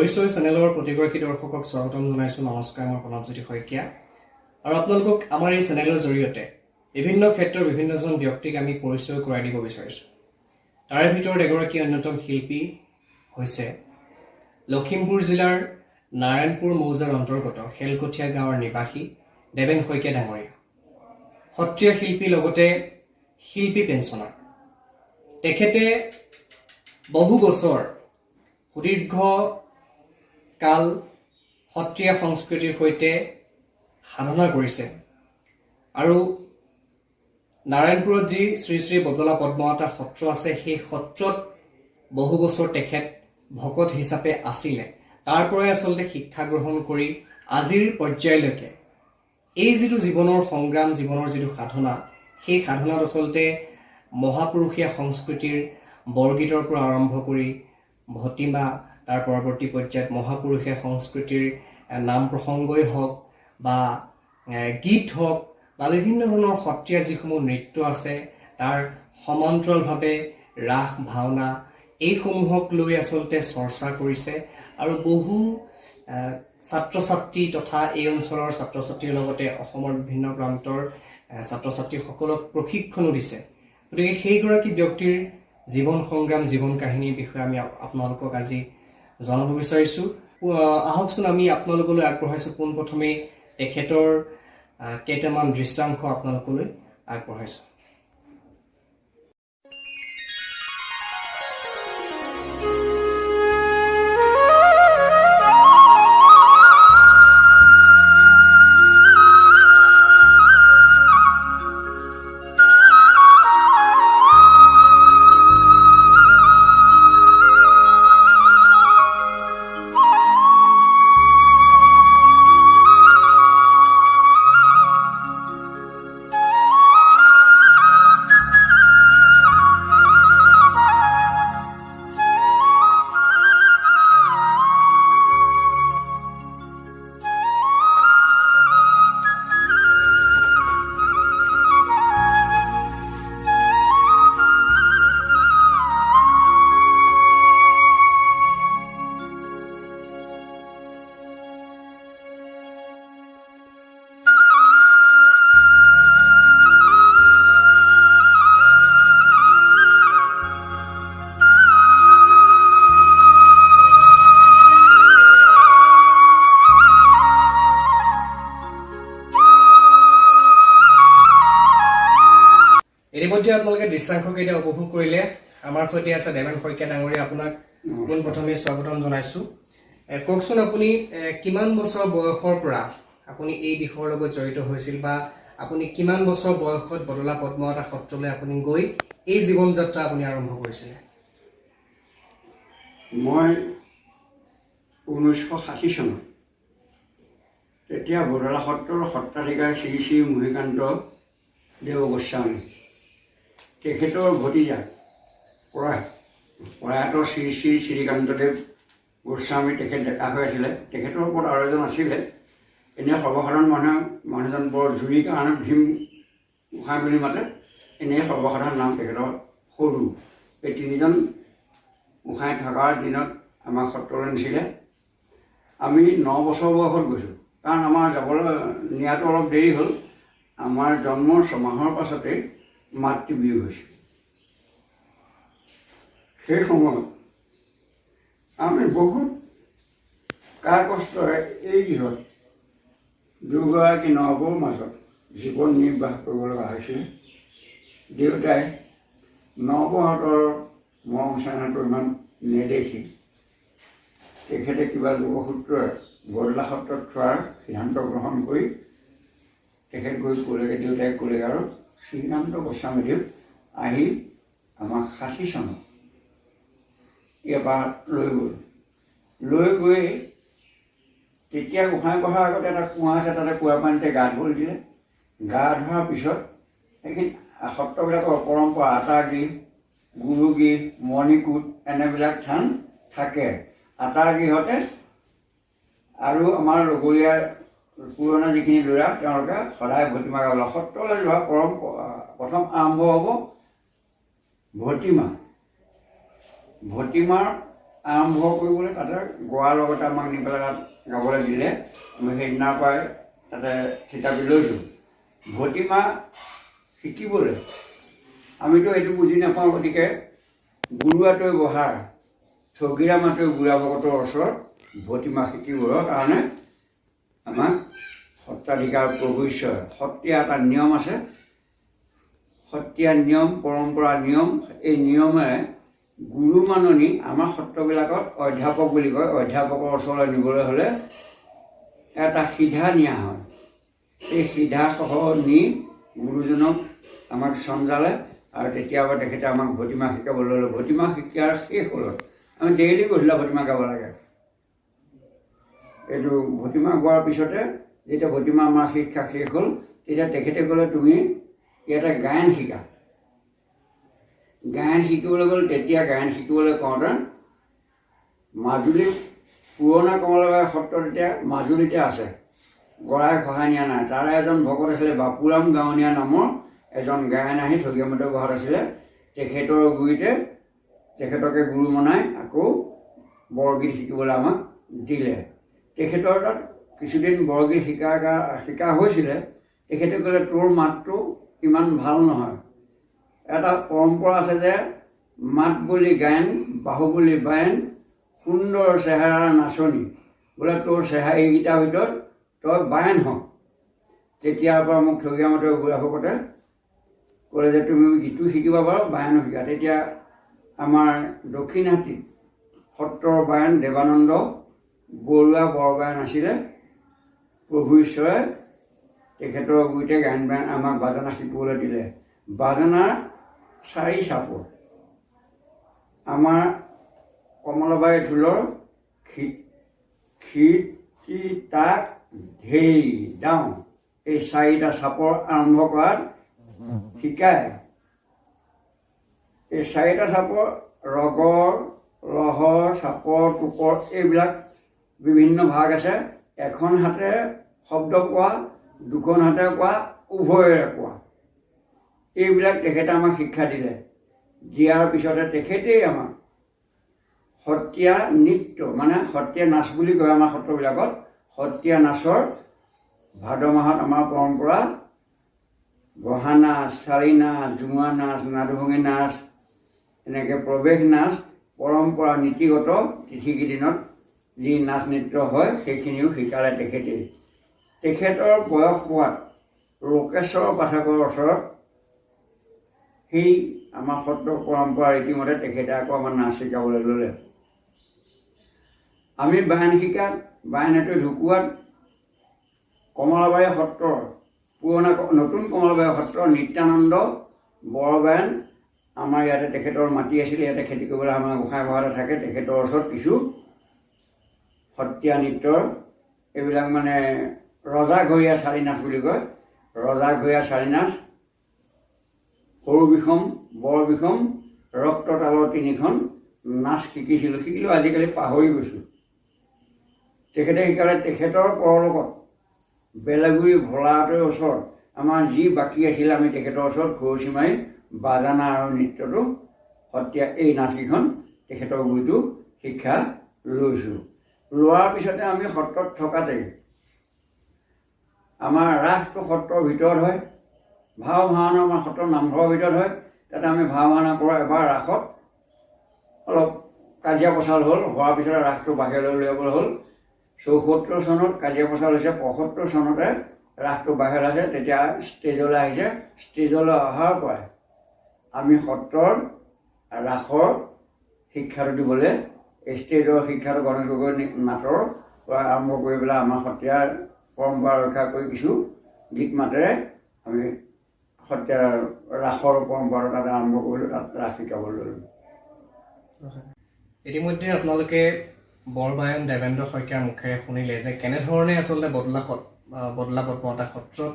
পৰিচয় চেনেলৰ প্ৰতিগৰাকী দৰ্শকক স্বাগতম জনাইছোঁ। নমস্কাৰ, মই প্ৰণৱজ্যোতি শইকীয়া আৰু আপোনালোকক আমাৰ এই চেনেলৰ জৰিয়তে বিভিন্ন ক্ষেত্ৰৰ বিভিন্নজন ব্যক্তিক আমি পৰিচয় কৰাই দিব বিচাৰিছোঁ। তাৰে ভিতৰত এগৰাকী অন্যতম শিল্পী হৈছে লখিমপুৰ জিলাৰ নাৰায়ণপুৰ মৌজাৰ অন্তৰ্গত খেলকঠীয়া গাঁৱৰ নিবাসী দেৱেন শইকীয়া ডাঙৰীয়া। সত্ৰীয়া শিল্পী, লগতে শিল্পী পেঞ্চনাৰ। তেখেতে বহু বছৰ সুদীৰ্ঘ কাল সত্ৰীয়া সংস্কৃতিৰ সৈতে সাধনা কৰিছে আৰু নাৰায়ণপুৰত যি শ্ৰী শ্ৰী বদলা পদ্মাৱতা সত্ৰ আছে, সেই সত্ৰত বহু বছৰ তেখেত ভকত হিচাপে আছিলে। তাৰ পৰাই আচলতে শিক্ষা গ্ৰহণ কৰি আজিৰ পৰ্যায়লৈকে এই যিটো জীৱনৰ সংগ্ৰাম, জীৱনৰ যিটো সাধনা, সেই সাধনাত আচলতে মহাপুৰুষীয়া সংস্কৃতিৰ বৰগীতৰ পৰা আৰম্ভ কৰি ভটিমা, তাৰ পৰৱৰ্তী পৰ্যায়ত মহাপুৰুষীয়া সংস্কৃতিৰ নাম প্ৰসংগই হওক বা গীত হওক বা বিভিন্ন ধৰণৰ সত্ৰীয়া যিসমূহ নৃত্য আছে, তাৰ সমান্তৰালভাৱে ৰাস, ভাওনা এইসমূহক লৈ আচলতে চৰ্চা কৰিছে আৰু বহু ছাত্ৰ ছাত্ৰী তথা এই অঞ্চলৰ ছাত্ৰ ছাত্ৰীৰ লগতে অসমৰ বিভিন্ন প্ৰান্তৰ ছাত্ৰ ছাত্ৰীসকলক প্ৰশিক্ষণো দিছে। গতিকে সেইগৰাকী ব্যক্তিৰ জীৱন সংগ্ৰাম, জীৱন কাহিনীৰ বিষয়ে আমি আপোনালোকক আজি জনাব বিচাৰিছোঁ। আহকচোন, আমি আপোনালোকলৈ আগবঢ়াইছোঁ পোনপ্ৰথমে তেখেতৰ কেইটামান দৃশ্যাংশ আপোনালোকলৈ আগবঢ়াইছোঁ। ইতিমধ্যে আপোনালোকে দৃশ্যাংশ কেইটা উপভোগ কৰিলে। আমাৰ সৈতে আছে দেৱেন শইকীয়া ডাঙৰীয়া। আপোনাক পোনপ্ৰথমে স্বাগতম জনাইছো। কওকচোন, আপুনি কিমান বছৰ বয়সৰ পৰা আপুনি এই দিশৰ লগত জড়িত হৈছিল বা আপুনি কিমান বছৰ বয়সত বদলা পদ্মাৱতা সত্ৰলৈ আপুনি গৈ এই জীৱন যাত্ৰা আপুনি আৰম্ভ কৰিছিলে? মই 1960 চনত, তেতিয়া বদলা সত্ৰৰ সত্ৰাধিকাৰ শ্ৰী শ্ৰী মহিকান্ত দেৱ গোস্বামী, তেখেতৰ ভতিজা প্ৰয়াত শ্ৰী শ্ৰী শ্ৰীকান্তদেৱ গোস্বামী, তেখেত ডেকা হৈ আছিলে। তেখেতৰ ওপৰত আৰু এজন আছিলে। এনেই সৰ্বসাধাৰণ মানুহে মানুহজন বৰ জুৰি কাৰণে ভীম গোসাঁই বুলি মাতে, এনেই সৰ্বসাধাৰণ নাম তেখেতৰ সৰু। এই তিনিজন গোসাঁই থকাৰ দিনত আমাক সত্ৰলৈ নিছিলে। আমি 9 বছৰ বয়সত গৈছোঁ, কাৰণ আমাৰ যাবলৈ নিয়াটো অলপ দেৰি হ'ল। আমাৰ জন্মৰ ছমাহৰ পাছতেই মাতৃ বিয়োগ হৈছিল। সেই সময়ত আমি বহুত কা কষ্টৰে এই গৃহত দুগৰাকী নবৌৰ মাজত জীৱন নিৰ্বাহ কৰিব লগা হৈছিল। দেউতাই নবৌহঁতৰ মৰম চেনেহটো ইমান নেদেখি তেখেতে কিবা যোগসূত্ৰৰে বদলা সত্ৰত থোৱাৰ সিদ্ধান্ত গ্ৰহণ কৰি তেখেত গৈ ক'লেগৈ, দেউতাই ক'লেগৈ আৰু শ্ৰীকান্ত গোস্বামীদেৱ আহি আমাক 60 চনত ইয়াৰ পৰা লৈ গ'ল। লৈ গৈ তেতিয়া গোসাঁই বহাৰ আগতে এটা কুঁৱা আছে, তাতে কুঁৱা পানীতে গা ধুবলৈ দিলে। গা ধোৱাৰ পিছত সেইখিনি সত্ৰবিলাকৰ পৰম্পৰা আতাগৃহ, গুৰুগৃহ, মণিকূট এনেবিলাক থান থাকে। আতাগৃহতে আৰু আমাৰ লগৰীয়া পুৰণা যিখিনি ল'ৰা, তেওঁলোকে সদায় ভটিমা গাবলৈ সত্ৰলৈ যোৱা প্ৰথম আৰম্ভ হ'ব ভটিমা। ভটিমাৰ আৰম্ভ কৰিবলৈ তাতে গোৱাৰ লগতে আমাক নি পেলাই তাত গাবলৈ দিলে। আমি সেইদিনাৰ পৰাই তাতে থিতাপি লৈছোঁ। ভটিমা শিকিবলৈ আমিতো এইটো বুজি নাপাওঁ, গতিকে গুৰুৱাতৈ বহাৰ ঠগিৰা মাতৈ বুঢ়া ভকতৰ ওচৰত ভটিমা শিকিবৰ কাৰণে আমাক সত্ৰাধিকাৰ প্ৰভু ঈশ্বৰ, সত্ৰীয়া এটা নিয়ম আছে, সত্ৰীয়া নিয়ম, পৰম্পৰা নিয়ম, এই নিয়মেৰে গুৰু মাননি আমাৰ সত্ৰবিলাকত অধ্যাপক বুলি কয়। অধ্যাপকৰ ওচৰলৈ নিবলৈ হ'লে এটা সিধা নিয়া হয়। এই সিধাসহ নি গুৰুজনক আমাক চমজালে আৰু তেতিয়াৰ পৰা তেখেতে আমাক ভটিমা শিকাবলৈ ল'লে। ভটিমা শিকাৰ শেষ হ'লত আমি ডেইলি গধূলা ভটিমা গাব লাগে। এইটো ভটিমা গোৱাৰ পিছতে যেতিয়া ভটিমা আমাৰ শিক্ষা শেষ হ'ল, তেতিয়া তেখেতে ক'লে, তুমি ইয়াতে গায়ন শিকা। গায়ন শিকিবলৈ গ'ল। তেতিয়া গায়ন শিকিবলৈ কওঁতে মাজুলী পুৰণা কমলাবাৰী সত্ৰ তেতিয়া মাজুলীতে আছে, গৰাই খহাই নিয়া নাই। তাৰে এজন ভকত আছিলে বাপুৰাম গাঁৱনীয়া নামৰ এজন গায়ন আহি ঠগীয়ামতৰ ঘৰত আছিলে। তেখেতৰ গুৰিতে তেখেতকে গুৰু মনাই আকৌ বৰগীত শিকিবলৈ আমাক দিলে। তেখেতৰ তাত কিছুদিন বৰগীত শিকা হৈছিলে। তেখেতে ক'লে, তোৰ মাতটো ইমান ভাল নহয়। এটা পৰম্পৰা আছে যে মাত বুলি গায়ন, বাহু বুলি বায়ন, সুন্দৰ চেহেৰাৰ নাচনী, বোলে তোৰ চেহেৰা এইকেইটাৰ ভিতৰত তই বায়ন হ। তেতিয়াৰ পৰা মোক ঠগীয়া বুঢ়া ভকতে ক'লে যে তুমি গীতো শিকিব পাৰো, বায়নো শিকা। তেতিয়া আমাৰ দক্ষিণহাটীত সত্ৰৰ বায়ন দেৱানন্দ বৰুৱা বৰবায়ন আছিলে। প্ৰভু ঈশ্বৰে তেখেতৰ গুৰিতে গায়ন বায়ন আমাক বাজনা শিকিবলৈ দিলে। বাজনাৰ চাৰি চাপৰ আমাৰ কমলাবাৰী ঢোলৰ খিতি তাক ধেই দাও, এই চাৰিটা চাপৰ আৰম্ভ কৰাত শিকায়। এই চাৰিটা চাপৰ ৰগৰ, লহৰ, চাপৰ, টোপৰ এইবিলাক বিভিন্ন ভাগ আছে। এখন হাতেৰে শব্দ কোৱা, দুখন হাতেৰে কোৱা, উভয়েৰে কোৱা, এইবিলাক তেখেতে আমাক শিক্ষা দিলে। দিয়াৰ পিছতে তেখেতেই আমাক সত্ৰীয়া নৃত্য, মানে সত্ৰীয়া নাচ বুলি কয় আমাৰ সত্ৰবিলাকত, সত্ৰীয়া নাচৰ ভাদ মাহত আমাৰ পৰম্পৰা বহা নাচ, চাৰি নাচ, জোঙা নাচ, নাদভঙী নাচ, এনেকৈ প্ৰৱেশ নাচ, পৰম্পৰা নীতিগত তিথিকেইদিনত যি নাচ নৃত্য হয় সেইখিনিও শিকালে তেখেতেই। তেখেতৰ বয়স হোৱাত লোকেশ্বৰ পাঠকৰ ওচৰত সেই আমাৰ সত্ৰ পৰম্পৰা ৰীতিমতে তেখেতে আকৌ আমাৰ নাচ শিকাবলৈ ল'লে। আমি বায়ন শিকাত, বায়নটো ঢুকুৱাত কমলাবাৰী সত্ৰৰ পুৰণা নতুন কমলাবাৰী সত্ৰৰ নিত্যানন্দ বৰবায়ন আমাৰ ইয়াতে তেখেতৰ মাটি আছিলে, ইয়াতে খেতি কৰিবলৈ আমাৰ গোঁসাই ঘৰতে থাকে। তেখেতৰ ওচৰত কিছু সত্ৰীয়া নৃত্যৰ এইবিলাক মানে ৰজাঘৰীয়া চাৰি নাচ বুলি কয়, ৰজাঘৰীয়া চাৰি নাচ, সৰু বিষম, বৰ বিষম, ৰক্ততালৰ তিনিখন নাচ শিকিছিলোঁ। শিকিলোঁ, আজিকালি পাহৰি গৈছোঁ। তেখেতে শিকালে। তেখেতৰ পৰলোকত বেলেগুৰি ভোলাহঁতৰ ওচৰত আমাৰ যি বাকী আছিলে আমি তেখেতৰ ওচৰত খৰচী মাৰি বাজানা আৰু নৃত্যটো সত্ৰীয়া এই নাচকেইখন তেখেতৰ গুৰিটো শিক্ষা লৈছোঁ। লোৱাৰ পিছতে আমি সত্ৰত থকাতেই আমাৰ ৰাসটো সত্ৰৰ ভিতৰত হয়, ভাও ভাওনা আমাৰ সত্ৰৰ নামঘৰৰ ভিতৰত হয়। তাতে আমি ভাও ভাওনা কৰোঁ। এবাৰ ৰাসত অলপ কাজিয়া পচাল হ'ল, হোৱাৰ পিছতে ৰাসটো বাহিৰলৈ উলিয়াবলৈ হ'ল। 74 চনত কাজিয়া পচাল হৈছে, 75 চনতে ৰাসটো বাহিৰলৈ আছে। তেতিয়া ষ্টেজলৈ আহিছে। ষ্টেজলৈ অহাৰ পৰাই আমি সত্ৰৰ ৰাসৰ শিক্ষাটো দিবলৈ ষ্টেজৰ শিক্ষাটো গণেশ গগৈ নাটৰ পৰা আৰম্ভ কৰি পেলাই আমাৰ সত্ৰীয়াৰ পৰম্পৰা ৰক্ষা কৰি কিছু গীত মাতেৰে আমি সত্ৰীয়াৰ ৰাসৰ পৰম্পৰাটো তাত আৰম্ভ কৰিলোঁ, তাত ৰাস শিকাবলৈ ল'লোঁ। ইতিমধ্যে আপোনালোকে বৰবায়ন দেৱেন্দ্ৰ শইকীয়াৰ মুখেৰে শুনিলে যে কেনেধৰণে আচলতে বদলা পদ্মতা সত্ৰত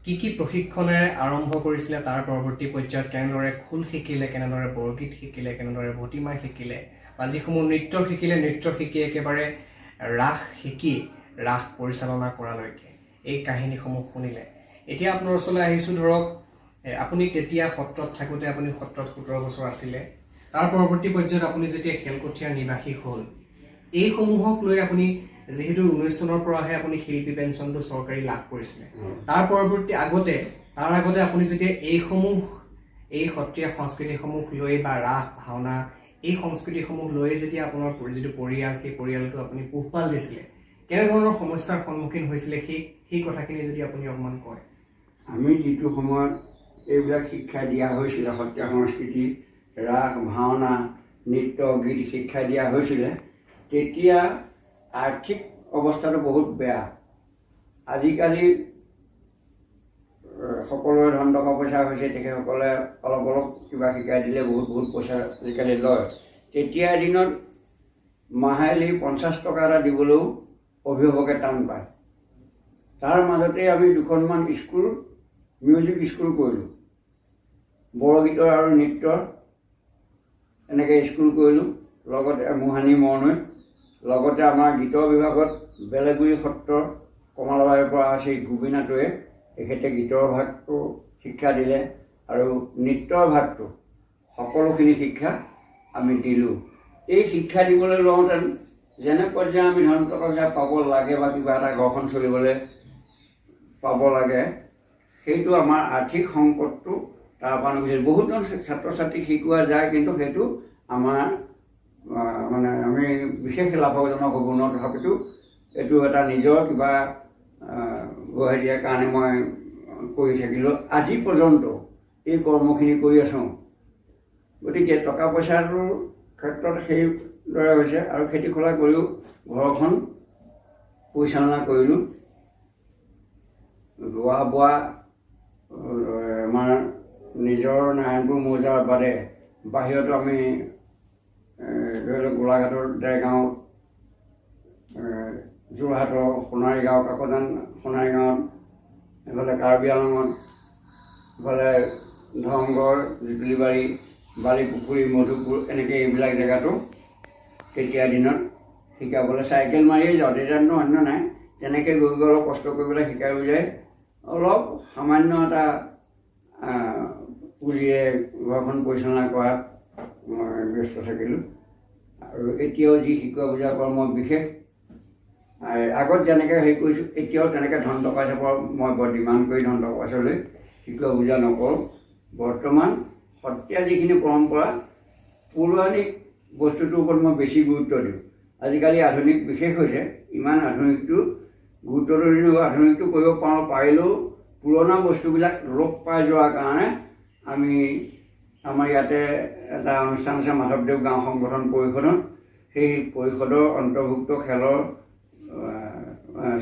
কি কি প্ৰশিক্ষণেৰে আৰম্ভ কৰিছিলে, তাৰ পৰৱৰ্তী পৰ্যায়ত কেনেদৰে খোল শিকিলে, কেনেদৰে বৰগীত শিকিলে, কেনেদৰে ভটিমা শিকিলে বা যিসমূহ নৃত্য শিকিলে, নৃত্য শিকি একেবাৰে ৰাস শিকি ৰাস পৰিচালনা কৰালৈকে এই কাহিনীসমূহ শুনিলে। এতিয়া আপোনাৰ ওচৰলৈ আহিছোঁ। ধৰক আপুনি তেতিয়া সত্ৰত থাকোঁতে আপুনি সত্ৰত 17 বছৰ আছিলে। তাৰ পৰৱৰ্তী পৰ্যায়ত আপুনি যেতিয়া খেলকঠীয়াৰ নিবাসী হ'ল, এইসমূহক লৈ আপুনি যিহেতু 19 চনৰ পৰাহে আপুনি শিল্পী পেঞ্চনটো চৰকাৰী লাভ কৰিছিলে, তাৰ পৰৱৰ্তী আগতে তাৰ আগতে আপুনি যেতিয়া এইসমূহ এই সত্ৰীয়া সংস্কৃতিসমূহ লৈ বা ৰাস ভাওনা এই সংস্কৃতিসমূহ লৈ যেতিয়া আপোনাৰ যিটো পৰিয়াল, সেই পৰিয়ালটো আপুনি পোহপাল দিছিলে, কেনেধৰণৰ সমস্যাৰ সন্মুখীন হৈছিলে সেই কথাখিনি যদি আপুনি অকণমান কয়। আমি যিটো সময়ত এইবিলাক শিক্ষা দিয়া হৈছিলে, সত্ৰীয়া সংস্কৃতি, ৰাস, ভাওনা, নৃত্য, গীত শিক্ষা দিয়া হৈছিলে, তেতিয়া আৰ্থিক অৱস্থাটো বহুত বেয়া। আজিকালি সকলোৰে ধন টকা পইচা হৈছে, তেখেতসকলে অলপ অলপ কিবা শিকাই দিলে বহুত বহুত পইচা আজিকালি লয়। তেতিয়াৰ দিনত মাহিলী 50 টকা এটা দিবলৈও অভিভাৱকে টান পায়। তাৰ মাজতে আমি দুখনমান স্কুল, মিউজিক স্কুল কৰিলোঁ, বৰগীতৰ আৰু নৃত্যৰ এনেকৈ স্কুল কৰিলোঁ, লগতে মোহানি মৰনৈত। লগতে আমাৰ গীতৰ বিভাগত বেলেগুৰি সত্ৰৰ কমলাবাৰীৰ পৰা আছে গোবিনাটোৱে, তেখেতে গীতৰ ভাগটো শিক্ষা দিলে আৰু নৃত্যৰ ভাগটো সকলোখিনি শিক্ষা আমি দিলোঁ। এই শিক্ষা দিবলৈ লওঁতে যেনে পৰ্যায়ে আমি ধন টকা পইচা পাব লাগে বা কিবা এটা ঘৰখন চলিবলৈ পাব লাগে, সেইটো আমাৰ আৰ্থিক সংকটটো তাৰ পৰা নুগুচিল। বহুতজন ছাত্ৰ ছাত্ৰীক শিকোৱা যায়, কিন্তু সেইটো আমাৰ মানে আমি বিশেষ লাভজনক হ'ব নোৱাৰোঁ। তথাপিতো এইটো এটা নিজৰ কিবা গঢ়ি দিয়াৰ কাৰণে মই কৰি থাকিলোঁ। আজি পৰ্যন্ত এই কৰ্মখিনি কৰি আছোঁ। গতিকে টকা পইচাটোৰ ক্ষেত্ৰত সেইদৰে হৈছে আৰু খেতি খোলা কৰিও ঘৰখন পৰিচালনা কৰিলোঁ। ৰোৱা বোৱা আমাৰ নিজৰ নাৰায়ণপুৰ মৌজাৰ বাদে বাহিৰতো আমি ধৰি লওক গোলাঘাটৰ দেৰগাঁৱত, যোৰহাটৰ সোণাৰী গাঁও, কাকজান সোণাৰী গাঁৱত, এইফালে কাৰ্বি আংলঙত, এইফালে ধৰমগড়, জিতুলিবাৰী, বালিপুখুৰী, মধুপুৰ, এনেকৈ এইবিলাক জেগাতো তেতিয়া দিনত শিকাবলৈ চাইকেল মাৰিয়ে যাওঁ, তেতিয়াতো অন্য নাই। তেনেকৈ গৈ গৈ অলপ কষ্ট কৰি পেলাই শিকাই বুজাই অলপ সামান্য এটা পুঁজিৰে ঘৰখন পৰিচালনা কৰাত মই ব্যস্ত থাকিলোঁ। আৰু এতিয়াও যি শিকোৱা বুজা কৰোঁ, মই বিশেষ আগত যেনেকৈ হেৰি কৰিছোঁ, এতিয়াও তেনেকৈ ধন টকা পইচা মই বৰ ডিমাণ্ড কৰি ধন টকা পইচা লৈ শিকোৱা বুজা নকৰোঁ। বৰ্তমান সত্ৰীয়া যিখিনি পৰম্পৰা, পৌৰাণিক বস্তুটোৰ ওপৰত মই বেছি গুৰুত্ব দিওঁ। আজিকালি আধুনিক বিশেষ হৈছে, ইমান আধুনিকটো গুৰুত্বটো নিদিওঁ। আধুনিকটো কৰিব পাৰোঁ, পাৰিলেও পুৰণা বস্তুবিলাক লোপ পাই যোৱাৰ কাৰণে আমি আমাৰ ইয়াতে এটা অনুষ্ঠান আছে, মাধৱদেৱ গাঁও সংগঠন পৰিষদত, সেই পৰিষদৰ অন্তৰ্ভুক্ত খেলৰ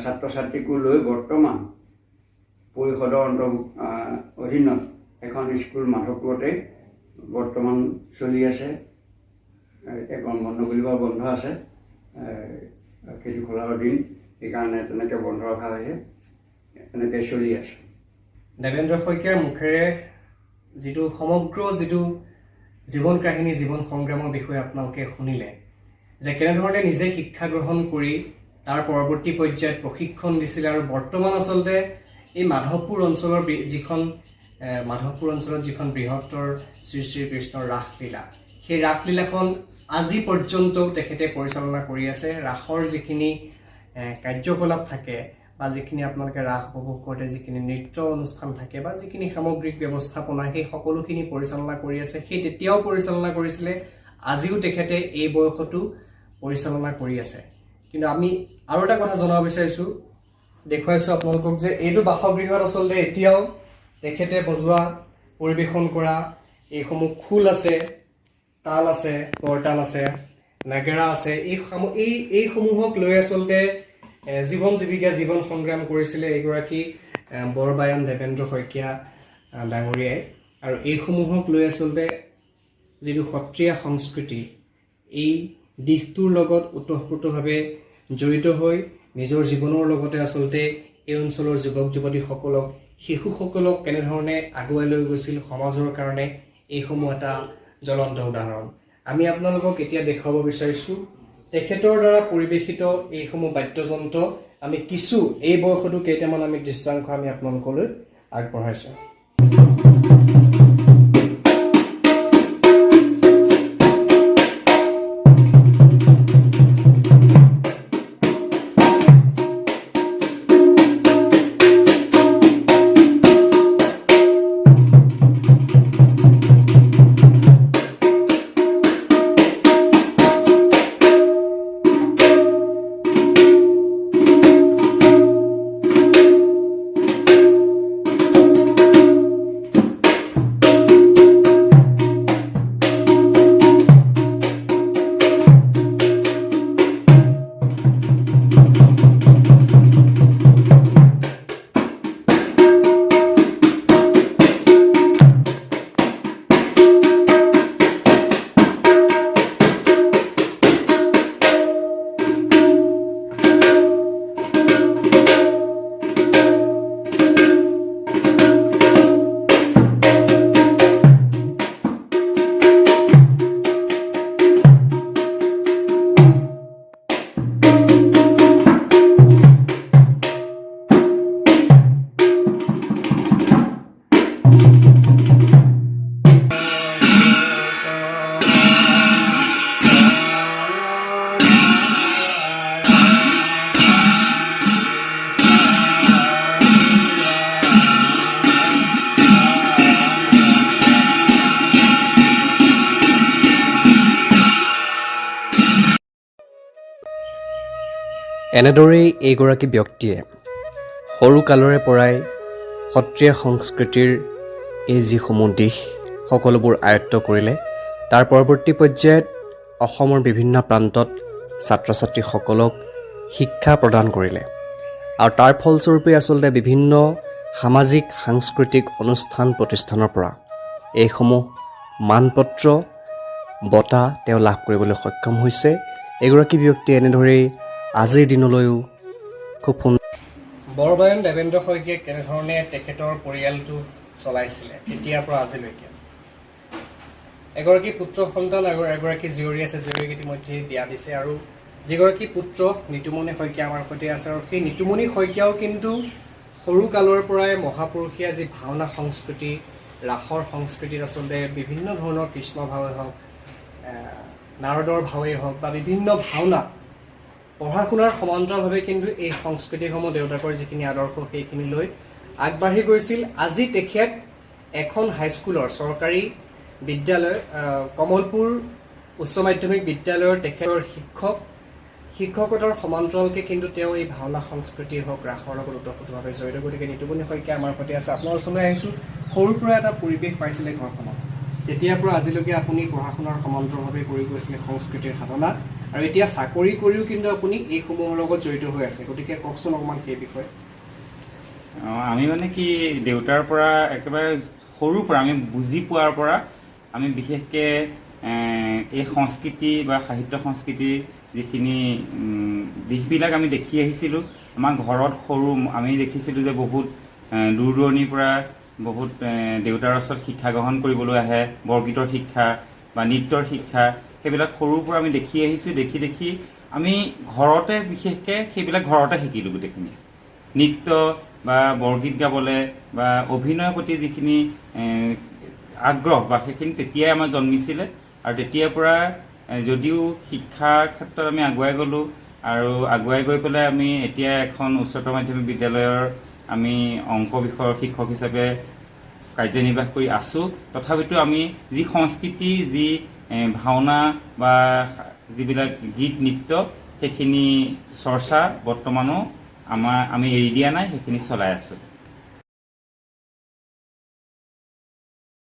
ছাত্ৰ ছাত্ৰীকো লৈ বৰ্তমান পৰিষদৰ অন্তৰ্ভুক্ত অধীনত এখন স্কুল মাধৱপুৰতে বৰ্তমান চলি আছে। এতিয়া গৰম বন্ধ বুলিব বন্ধ আছে, খেতি খোলাৰ দিন, সেইকাৰণে তেনেকৈ বন্ধ ৰখা হৈছে, এনেকৈ চলি আছে। দেৱেন্দ্ৰ শইকীয়াৰ মুখেৰে যিটো সমগ্ৰ যিটো জীৱন কাহিনী, জীৱন সংগ্ৰামৰ বিষয়ে আপোনালোকে শুনিলে যে কেনেধৰণে নিজে শিক্ষা গ্ৰহণ কৰি তাৰ পৰৱৰ্তী পৰ্যায়ত প্ৰশিক্ষণ দিছিলে আৰু বৰ্তমান আচলতে এই মাধৱপুৰ অঞ্চলৰ যিখন মাধৱপুৰ অঞ্চলত যিখন বৃহত্তৰ শ্ৰী শ্ৰী কৃষ্ণৰ ৰাসলীলা, সেই ৰাসলীলাখন আজি পৰ্যন্তও তেখেতে পৰিচালনা কৰি আছে। ৰাসৰ যিখিনি কাৰ্যকলাপ থাকে বা যিখিনি আপোনালোকে ৰাস উপভোগ কৰোঁতে যিখিনি নৃত্য অনুষ্ঠান থাকে বা যিখিনি সামগ্ৰিক ব্যৱস্থাপনা, সেই সকলোখিনি পৰিচালনা কৰি আছে। সেই তেতিয়াও পৰিচালনা কৰিছিলে, আজিও তেখেতে এই বয়সতো পৰিচালনা কৰি আছে। কিন্তু আমি আৰু এটা কথা জনাব বিচাৰিছোঁ, দেখুৱাইছোঁ আপোনালোকক যে এইটো বাসগৃহত আচলতে এতিয়াও তেখেতে বজোৱা, পৰিৱেশন কৰা এইসমূহ খোল আছে, তাল আছে, বৰতাল আছে, নাগেৰা আছে। এইসমূহক লৈ আচলতে জীৱন জীৱিকা, জীৱন সংগ্ৰাম কৰিছিলে এইগৰাকী বৰবায়ন দেৱেন্দ্ৰ শইকীয়া ডাঙৰীয়াই। আৰু এইসমূহক লৈ আচলতে যিটো সত্ৰীয়া সংস্কৃতি, এই দিশটোৰ লগত ওতঃপ্ৰোতভাৱে জড়িত হৈ নিজৰ জীৱনৰ লগতে আচলতে এই অঞ্চলৰ যুৱক যুৱতীসকলক, শিশুসকলক কেনেধৰণে আগুৱাই লৈ গৈছিল সমাজৰ কাৰণে, এইসমূহ এটা জ্বলন্ত উদাহৰণ। আমি আপোনালোকক এতিয়া দেখুৱাব বিচাৰিছোঁ তেখেতৰ দ্বাৰা পৰিৱেশিত এইসমূহ বাদ্যযন্ত্ৰ। আমি কিছু এই বয়সতো কেইটামান আমি দৃশ্যাংশ আমি আপোনালোকলৈ আগবঢ়াইছোঁ। এনেদৰেই এইগৰাকী ব্যক্তিয়ে সৰু কালৰে পৰাই সত্ৰীয়া সংস্কৃতিৰ এই যিসমূহ দিশ, সকলোবোৰ আয়ত্ব কৰিলে। তাৰ পৰৱৰ্তী পৰ্যায়ত অসমৰ বিভিন্ন প্ৰান্তত ছাত্ৰ ছাত্ৰীসকলক শিক্ষা প্ৰদান কৰিলে আৰু তাৰ ফলস্বৰূপে আচলতে বিভিন্ন সামাজিক, সাংস্কৃতিক অনুষ্ঠান প্ৰতিষ্ঠানৰ পৰা এইসমূহ মানপত্ৰ, বঁটা তেওঁ লাভ কৰিবলৈ সক্ষম হৈছে। এগৰাকী ব্যক্তিয়ে এনেদৰেই আজিৰ দিনলৈও খুব সুন্দৰ। বৰবায়ন দেৱেন্দ্ৰ শইকীয়াই কেনেধৰণে তেখেতৰ পৰিয়ালটো চলাইছিলে তেতিয়াৰ পৰা আজিলৈকে? এগৰাকী পুত্ৰ সন্তান আৰু এগৰাকী জীয়ৰী আছে। জীয়ৰীক ইতিমধ্যে বিয়া দিছে আৰু যিগৰাকী পুত্ৰ নিতুমণি শইকীয়া আমাৰ সৈতে আছে আৰু সেই নিতুমণি শইকীয়াও কিন্তু সৰু কালৰ পৰাই মহাপুৰুষীয়া যি ভাওনা সংস্কৃতি, ৰাসৰ সংস্কৃতিত আচলতে বিভিন্ন ধৰণৰ কৃষ্ণ ভাৱেই হওক, নাৰদৰ ভাৱেই হওক বা বিভিন্ন ভাওনা, পঢ়া শুনাৰ সমান্তৰালভাৱে কিন্তু এই সংস্কৃতিসমূহ, দেউতাকৰ যিখিনি আদৰ্শ, সেইখিনি লৈ আগবাঢ়ি গৈছিল। আজি তেখেত এখন হাইস্কুলৰ, চৰকাৰী বিদ্যালয়, কমলপুৰ উচ্চ মাধ্যমিক বিদ্যালয়ৰ তেখেতৰ শিক্ষক। শিক্ষকতাৰ সমান্তৰালকৈ কিন্তু তেওঁ এই ভাওনা সংস্কৃতি হওক, ৰাসৰ লগত ওতঃপ্ৰোতভাৱে জড়িত। গতিকে নিতুমণি শইকীয়া আমাৰ সৈতে আছে। আপোনাৰ ওচৰলৈ আহিছোঁ। সৰুৰ পৰা এটা পৰিৱেশ পাইছিলে ঘৰখনত। তেতিয়াৰ পৰা আজিলৈকে আপুনি পঢ়া শুনাৰ সমান্তৰালভাৱে কৰি গৈছিলে সংস্কৃতিৰ সাধনা আৰু এতিয়া চাকৰি কৰিও কিন্তু আপুনি এইসমূহৰ লগত জড়িত হৈ আছে। গতিকে কওকচোন অকণমান সেই বিষয়ে। আমি মানে কি, দেউতাৰ পৰা একেবাৰে সৰুৰ পৰা, আমি বুজি পোৱাৰ পৰা আমি বিশেষকৈ এই সংস্কৃতি বা সাহিত্য সংস্কৃতিৰ যিখিনি দিশবিলাক আমি দেখি আহিছিলোঁ। আমাৰ ঘৰত সৰু আমি দেখিছিলোঁ যে বহুত দূৰ দূৰণিৰ পৰা বহুত দেউতাৰ ওচৰত শিক্ষা গ্ৰহণ কৰিবলৈ আহে। বৰগীতৰ শিক্ষা বা নৃত্যৰ শিক্ষা, সেইবিলাক সৰুৰ পৰা আমি দেখি আহিছোঁ। দেখি দেখি আমি ঘৰতে বিশেষকৈ সেইবিলাক ঘৰতে শিকিলোঁ গোটেইখিনি। নৃত্য বা বৰগীত গাবলৈ বা অভিনয়ৰ প্ৰতি যিখিনি আগ্ৰহ বা সেইখিনি তেতিয়াই আমাৰ জন্মিছিলে। আৰু তেতিয়াৰ পৰা যদিও শিক্ষাৰ ক্ষেত্ৰত আমি আগুৱাই গ'লোঁ আৰু আগুৱাই গৈ পেলাই আমি এতিয়া এখন উচ্চতৰ মাধ্যমিক বিদ্যালয়ৰ আমি অংক বিষয়ৰ শিক্ষক হিচাপে কাৰ্যনিৰ্বাহ কৰি আছোঁ, তথাপিতো আমি যি সংস্কৃতি, যি ভাওনা বা যিবিলাক গীত নৃত্য, সেইখিনি চৰ্চা বৰ্তমানো আমি এৰি দিয়া নাই, সেইখিনি চলাই আছোঁ।